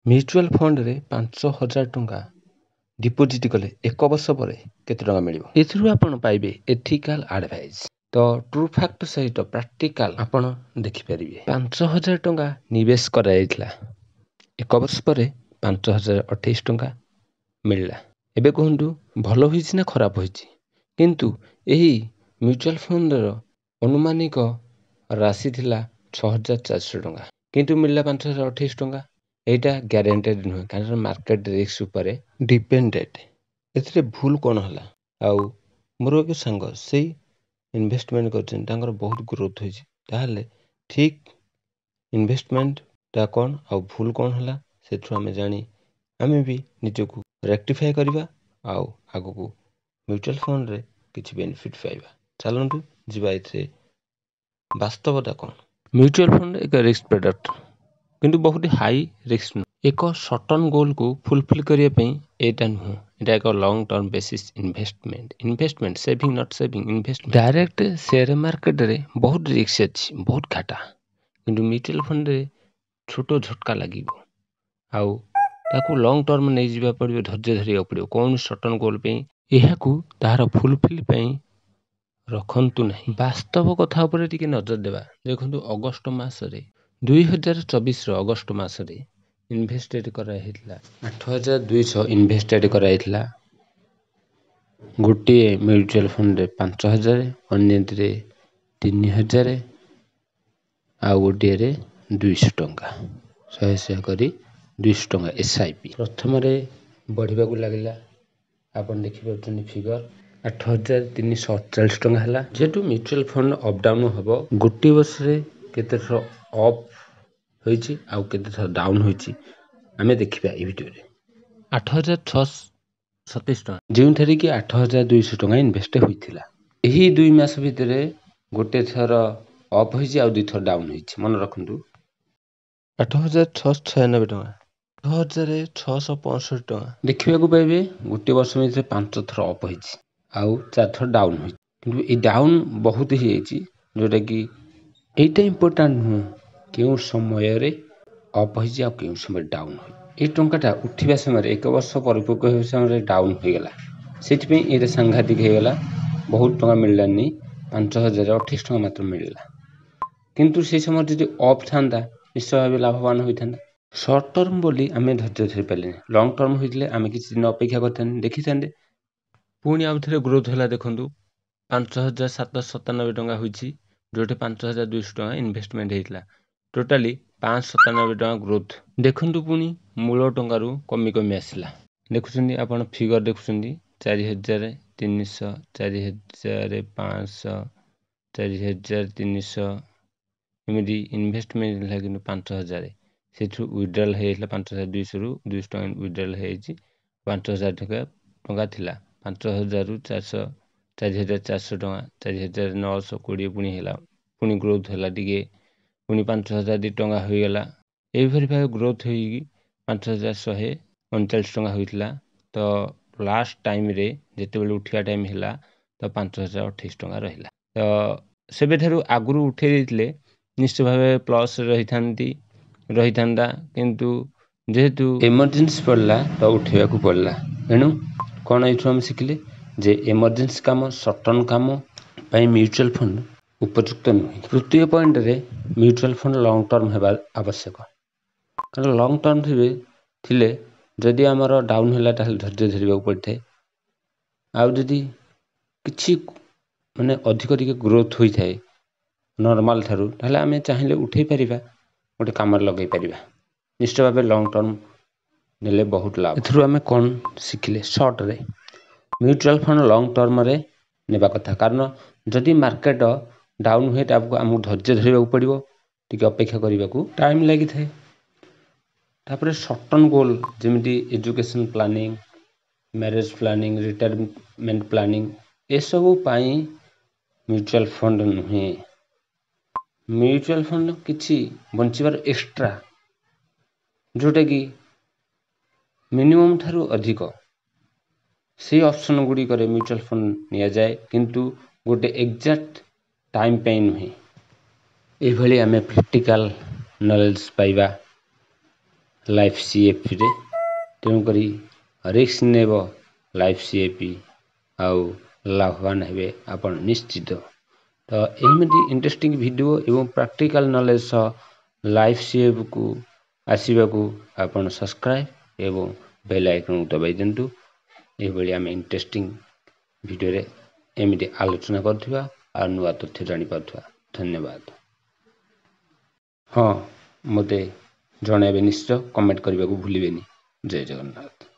Mutual ଫଣ୍ଡରେ 5,000 ଟଙ୍କା deposit କଲେ ଏକ ବର୍ଷ ପରେ କେତେ ଟଙ୍କା ମିଳିବ? ଏଥିରୁ ଆପଣ ପାଇବେ ଏଥିକାଲ୍ ଆଡ଼ଭାଇସ୍, ତ ଟ୍ରୁ ଫ୍ୟାକ୍ଟ ସହିତ ପ୍ରାକ୍ଟିକାଲ୍ ଆପଣ ଦେଖିପାରିବେ। 5,000 ଟଙ୍କା ନିବେଶ କରାଯାଇଥିଲା, ଏକ ବର୍ଷ ପରେ 5,028 ଟଙ୍କା ମିଳିଲା। ଏବେ କୁହନ୍ତୁ, ଭଲ ହୋଇଛି ନା ଖରାପ ହୋଇଛି? କିନ୍ତୁ ଏହି ମ୍ୟୁଚୁଆଲ୍ ଫଣ୍ଡର ଅନୁମାନିକ ରାଶି ଥିଲା 6,400 ଟଙ୍କା, କିନ୍ତୁ ମିଳିଲା 5,028 ଟଙ୍କା। ଏଇଟା ଗ୍ୟାରେଣ୍ଟେଡ଼ ନୁହେଁ, କାରଣ ମାର୍କେଟ ରିସ୍କ ଉପରେ ଡିପେଣ୍ଡେଡ଼। ଏଥିରେ ଭୁଲ କ'ଣ ହେଲା? ଆଉ ମୋର ଏକ ସାଙ୍ଗ ସେଇ ଇନଭେଷ୍ଟମେଣ୍ଟ କରିଛନ୍ତି, ତାଙ୍କର ବହୁତ ଗ୍ରୋଥ୍ ହୋଇଛି। ତାହେଲେ ଠିକ୍ ଇନଭେଷ୍ଟମେଣ୍ଟଟା କ'ଣ ଆଉ ଭୁଲ କ'ଣ ହେଲା, ସେଥିରୁ ଆମେ ଜାଣି ଆମେ ବି ନିଜକୁ ରେକ୍ଟିଫାଏ କରିବା ଆଉ ଆଗକୁ ମ୍ୟୁଚୁଆଲ୍ ଫଣ୍ଡରେ କିଛି ବେନିଫିଟ୍ ପାଇବା। ଚାଲନ୍ତୁ ଯିବା, ଏଥିରେ ବାସ୍ତବତା କ'ଣ। ମ୍ୟୁଚୁଆଲ୍ ଫଣ୍ଡ ଏକ ରିସ୍କ ପ୍ରଡ଼କ୍ଟ, କିନ୍ତୁ ବହୁତ ହାଇ ରିସ୍କ ନୁହଁ। ଏକ ସର୍ଟ ଟର୍ମ ଗୋଲକୁ ଫୁଲଫିଲ୍ କରିବା ପାଇଁ ଏଇଟା ନୁହଁ। ଏଇଟା ଏକ long term basis investment. Investment, saving, not saving, investment. Direct share ମାର୍କେଟରେ ବହୁତ ରିସ୍କ ଅଛି, ବହୁତ ଘାଟା, କିନ୍ତୁ ମ୍ୟୁଚୁଆଲ୍ ଫଣ୍ଡରେ ଛୋଟ ଝଟକା ଲାଗିବ ଆଉ ତାକୁ ଲଙ୍ଗ୍ ଟର୍ମ ନେଇଯିବାକୁ ପଡ଼ିବ, ଧୈର୍ଯ୍ୟ ଧରିବାକୁ ପଡ଼ିବ। କୌଣସି ସର୍ଟ ଟର୍ମ ଗୋଲ୍ ପାଇଁ ଏହାକୁ ତାହାର ଫୁଲଫିଲ୍ ପାଇଁ ରଖନ୍ତୁ ନାହିଁ। ବାସ୍ତବ କଥା ଉପରେ ଟିକେ ନଜର ଦେବା। ଦେଖନ୍ତୁ, ଅଗଷ୍ଟ ମାସରେ, 2024ର ଅଗଷ୍ଟ ମାସରେ ଇନଭେଷ୍ଟେଡ଼ କରାହେଇଥିଲା 8,200। ଇନଭେଷ୍ଟେଡ଼ କରାଯାଇଥିଲା ଗୋଟିଏ ମ୍ୟୁଚୁଆଲ୍ ଫଣ୍ଡରେ 5,000, ଅନ୍ୟଥିରେ 3,000 ଆଉ ଗୋଟିଏରେ 200 ଟଙ୍କା, ଶହେ ଶହେ କରି 200 ଟଙ୍କା। SIP ପ୍ରଥମରେ ବଢ଼ିବାକୁ ଲାଗିଲା। ଆପଣ ଦେଖିପାରୁଛନ୍ତି ଫିଗର, 8,348 ଟଙ୍କା ହେଲା। ଯେହେତୁ ମ୍ୟୁଚୁଆଲ୍ ଫଣ୍ଡ ଅପ୍ ଡାଉନ୍ ହେବ, ଗୋଟିଏ ବର୍ଷରେ କେତେ ଥର ଅପ୍ ହୋଇଛି ଆଉ କେତେ ଥର ଡାଉନ୍ ହୋଇଛି, ଆମେ ଦେଖିବା ଏଇ ଭିଡ଼ିଓରେ। 8,627 ଟଙ୍କା, ଯେଉଁଥିରେ କି 8,200 ଟଙ୍କା ଇନଭେଷ୍ଟ ହୋଇଥିଲା। ଏହି 2 ମାସ ଭିତରେ ଗୋଟେ ଥର ଅପ୍ ହୋଇଛି ଆଉ 2 ଥର ଡାଉନ୍ ହୋଇଛି, ମନେ ରଖନ୍ତୁ। 8,696 ଟଙ୍କା, 8,665 ଟଙ୍କା ଦେଖିବାକୁ ପାଇବେ। ଗୋଟିଏ ବର୍ଷ ଭିତରେ 5 ଥର ଅପ୍ ହୋଇଛି ଆଉ 4 ଥର ଡାଉନ୍ ହୋଇଛି। କିନ୍ତୁ ଏଇ ଡାଉନ୍ ବହୁତ ହେଇଯାଇଛି, ଯେଉଁଟାକି ଏଇଟା ଇମ୍ପୋର୍ଟାଣ୍ଟ ନୁହଁ, କେଉଁ ସମୟରେ ଅପ୍ ହୋଇଛି ଆଉ କେଉଁ ସମୟରେ ଡାଉନ୍ ହୋଇଛି। ଏଇ ଟଙ୍କାଟା ଉଠିବା ସମୟରେ, ଏକ ବର୍ଷ ପରିପକ୍ୱ ହେବା ସମୟରେ ଡାଉନ୍ ହୋଇଗଲା, ସେଥିପାଇଁ ଏଇଟା ସାଂଘାତିକ ହେଇଗଲା। ବହୁତ ଟଙ୍କା ମିଳିଲାନି, 5,028 ଟଙ୍କା ମାତ୍ର ମିଳିଲା। କିନ୍ତୁ ସେଇ ସମୟରେ ଯଦି ଅପ୍ ଥାନ୍ତା, ନିଶ୍ଚୟ ଭାବେ ଲାଭବାନ ହୋଇଥାନ୍ତା। ସର୍ଟ ଟର୍ମ ବୋଲି ଆମେ ଧୈର୍ଯ୍ୟ ଧରିପାରିଲେନି। ଲଙ୍ଗ୍ ଟର୍ମ ହୋଇଥିଲେ ଆମେ କିଛି ଦିନ ଅପେକ୍ଷା କରିଥାନ୍ତେ, ଦେଖିଥାନ୍ତେ। ପୁଣି ଆଉ ଥରେ ଗ୍ରୋଥ୍ ହେଲା। ଦେଖନ୍ତୁ, 5,797 ଟଙ୍କା ହୋଇଛି, ଯେଉଁଠି 5,200 ଟଙ୍କା ଇନଭେଷ୍ଟମେଣ୍ଟ ହେଇଥିଲା। ଟୋଟାଲି 597 ଟଙ୍କା ଗ୍ରୋଥ୍। ଦେଖନ୍ତୁ, ପୁଣି ମୂଳ ଟଙ୍କାରୁ କମି କମି ଆସିଲା। ଦେଖୁଛନ୍ତି ଆପଣ, ଫିଗର ଦେଖୁଛନ୍ତି, 4,300, 4,500, 4,300, ଏମିତି। ଇନଭେଷ୍ଟମେଣ୍ଟ ହେଲା କିନ୍ତୁ 5,000, ସେଥିରୁ ୱିଡ୍ରଲ୍ ହେଇଯାଇଥିଲା 5,200ରୁ 200 ଟଙ୍କା ୱିଡ୍ରଲ୍ ହେଇଯାଇଛି। 5,000 ଟଙ୍କା ଥିଲା, 5,000ରୁ 400, 4,400 ଟଙ୍କା, 4,920 ପୁଣି ହେଲା। ପୁଣି ଗ୍ରୋଥ୍ ହେଲା ଟିକେ, ପୁଣି 5,002 ଟଙ୍କା ହୋଇଗଲା। ଏହିପରି ଭାବେ ଗ୍ରୋଥ୍ ହୋଇକି 5,139 ଟଙ୍କା ହୋଇଥିଲା। ତ ଲାଷ୍ଟ ଟାଇମ୍ରେ ଯେତେବେଳେ ଉଠିବା ଟାଇମ୍ ହେଲା, ତ 5,028 ଟଙ୍କା ରହିଲା। ତ ସେବେଠାରୁ ଆଗରୁ ଉଠେଇ ଦେଇଥିଲେ ନିଶ୍ଚୟ ଭାବେ ପ୍ଲସ୍ ରହିଥାନ୍ତା, କିନ୍ତୁ ଯେହେତୁ ଏମର୍ଜେନ୍ସି ପଡ଼ିଲା, ତ ଉଠେଇବାକୁ ପଡ଼ିଲା। ଏଣୁ କ'ଣ ଏଇଠୁ ଆମେ ଶିଖିଲେ ଯେ ଏମର୍ଜେନ୍ସି କାମ, ସର୍ଟ ଟର୍ମ କାମ ପାଇଁ ମ୍ୟୁଚୁଆଲ୍ ଫଣ୍ଡ ଉପଯୁକ୍ତ ନୁହେଁ। ତୃତୀୟ ପଏଣ୍ଟରେ ମ୍ୟୁଚୁଆଲ୍ ଫଣ୍ଡ ଲଙ୍ଗ୍ ଟର୍ମ ହେବା ଆବଶ୍ୟକ, କାରଣ ଲଙ୍ଗ୍ ଟର୍ମ ଥିଲେ ଯଦି ଆମର ଡାଉନ୍ ହେଲା, ତାହେଲେ ଧୈର୍ଯ୍ୟ ଧରିବାକୁ ପଡ଼ିଥାଏ। ଆଉ ଯଦି କିଛି ମାନେ ଅଧିକ ଟିକେ ଗ୍ରୋଥ୍ ହୋଇଥାଏ ନର୍ମାଲ୍ ଠାରୁ, ତାହେଲେ ଆମେ ଚାହିଁଲେ ଉଠେଇ ପାରିବା, ଗୋଟେ କାମରେ ଲଗେଇ ପାରିବା। ନିଶ୍ଚୟ ଭାବେ ଲଙ୍ଗ୍ ଟର୍ମ ନେଲେ ବହୁତ ଲାଭ। ଏଥିରୁ ଆମେ କ'ଣ ଶିଖିଲେ? ସର୍ଟରେ ମ୍ୟୁଚୁଆଲ୍ ଫଣ୍ଡ ଲଙ୍ଗ୍ ଟର୍ମରେ ନେବା କଥା, କାରଣ ଯଦି ମାର୍କେଟ ଡାଉନ୍ ହୁଏ, ତାକୁ ଆମକୁ ଧୈର୍ଯ୍ୟ ଧରିବାକୁ ପଡ଼ିବ, ଟିକେ ଅପେକ୍ଷା କରିବାକୁ ଟାଇମ୍ ଲାଗିଥାଏ। ତାପରେ ସର୍ଟ ଟର୍ମ ଗୋଲ୍ ଯେମିତି education planning, marriage planning, retirement planning, ଏସବୁ ପାଇଁ ମ୍ୟୁଚୁଆଲ୍ ଫଣ୍ଡ ନୁହେଁ। ମ୍ୟୁଚୁଆଲ୍ ଫଣ୍ଡ କିଛି ବଞ୍ଚିବାର ଏକ୍ସଟ୍ରା, ଯେଉଁଟାକି ମିନିମମ୍ ଠାରୁ ଅଧିକ, ସେଇ ଅପସନ୍ ଗୁଡ଼ିକରେ ମ୍ୟୁଚୁଆଲ୍ ଫଣ୍ଡ ନିଆଯାଏ, କିନ୍ତୁ ଗୋଟେ ଏକ୍ଜାକ୍ଟ ଟାଇମ୍ ପାଇଁ ନୁହେଁ। ଏଇଭଳି ଆମେ ପ୍ରାକ୍ଟିକାଲ୍ ନଲେଜ୍ ପାଇବା। ଲାଇଫ୍ ସିଏଫ୍ରେ। ତେଣୁକରି ରିସ୍କ ନେବ ଲାଇଫ୍ ସିଏପି ଆଉ ଲାଭବାନ ହେବେ ଆପଣ ନିଶ୍ଚିତ। ତ ଏମିତି ଇଣ୍ଟରେଷ୍ଟିଂ ଭିଡ଼ିଓ ଏବଂ ପ୍ରାକ୍ଟିକାଲ ନଲେଜ ସହ ଲାଇଫ୍ ସିଏଫ୍କୁ ଆସିବାକୁ ଆପଣ ସବସ୍କ୍ରାଇବ୍ ଏବଂ ବେଲ୍ ଆଇକନ୍କୁ ଦବାଇ ଦିଅନ୍ତୁ। ଏହିଭଳି ଆମେ ଇଣ୍ଟରେଷ୍ଟିଂ ଭିଡ଼ିଓରେ ଏମିତି ଆଲୋଚନା କରୁଥିବା ଆଉ ନୂଆ ତଥ୍ୟ ଜାଣିପାରୁଥିବା। ଧନ୍ୟବାଦ। ହଁ, ମୋତେ ଜଣାଇବେ ନିଶ୍ଚୟ, କମେଣ୍ଟ କରିବାକୁ ଭୁଲିବେନି। ଜୟ ଜଗନ୍ନାଥ।